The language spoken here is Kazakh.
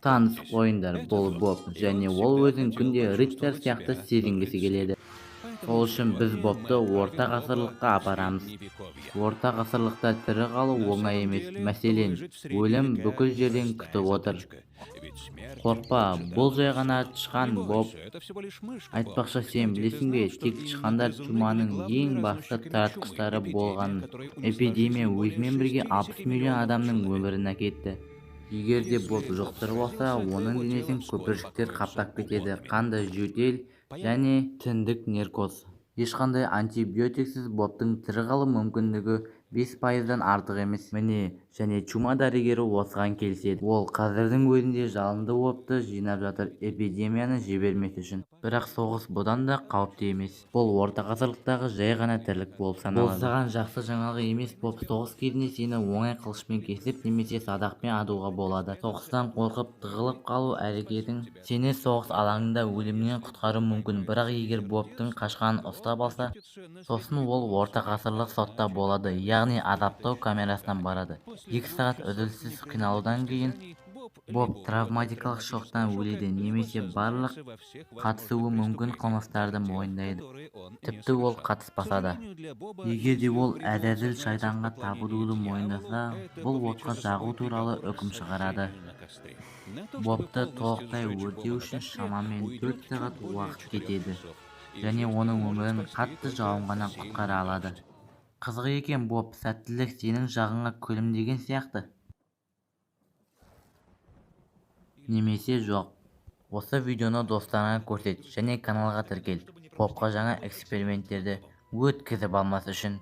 Танысып қойыңдар, бұл Боб және ол өзін күнде рыцарь сияқты сезінгісі келеді. Сол үшін біз Бобты орта ғасырлыққа апарамыз. Орта ғасырлықта тірі қалу оңай емес. Мәселен, өлім бүкіл жерден күтіп отыр. Қорқпа, бұл жай ғана тышқан, Боб. Айтпақшы, сен білесің бе, тек тышқандар чуманың ең басты таратқыштары болғанын. Эпидемия өзімен бірге 60 миллион адамның өмірін әкетті. Егер де Боб жұқтырып алса, оның денесін көпіршіктер қаптап кетеді, қанды жөтел және тіндік наркоз. Ешқандай антибиотиксіз Бобтың тірі қалу мүмкіндігі 5%-дан артық емес. Міне, және чума дәрігері осыған келіседі. Ол қазірдің өзінде жалынды Бобты жинап жатыр, эпидемияны жібермес үшін. Бірақ соғыс бұдан да қауіпті емес. Бұл орта ғасырлықтағы жай ғана тірлік болып саналады. Бұл саған жақсы жаңалық емес, Боб. Соғыс кезінде сені оңай қылышпен кесіп немесе садақпен атуға болады. Соғыстан қорқып тығылып қалу әрекетің сені соғыс алаңында өлімнен құтқаруы мүмкін. Бірақ егер Бобтың қашқанын ұстап алса, сосын ол орта ғасырлық сотта болады, яғни азаптау камерасына барады. 2 сағат үзіліссіз қиналудан кейін Боб травматикалық шоктан өледі немесе барлық қатысуы мүмкін қылмыстарды мойындайды. Тіпті ол қатыспаса да. Егер де ол әзәзіл шайтанға табынуды мойындаса, бұл отқа жағу туралы үкім шығарады. Бобты толықтай өртеу үшін шамамен 4 сағат уақыт кетеді және оның өмірін қатты жалынғаннан құтқара алады. Қызық екен, Боб, сәттілік сенің жағыңа күлімдеген сияқты. Немесе жоқ. Осы видеоны достарыңа көрсет және каналға тіркел. Бобқа жаңа эксперименттерді өткізіп алмас үшін.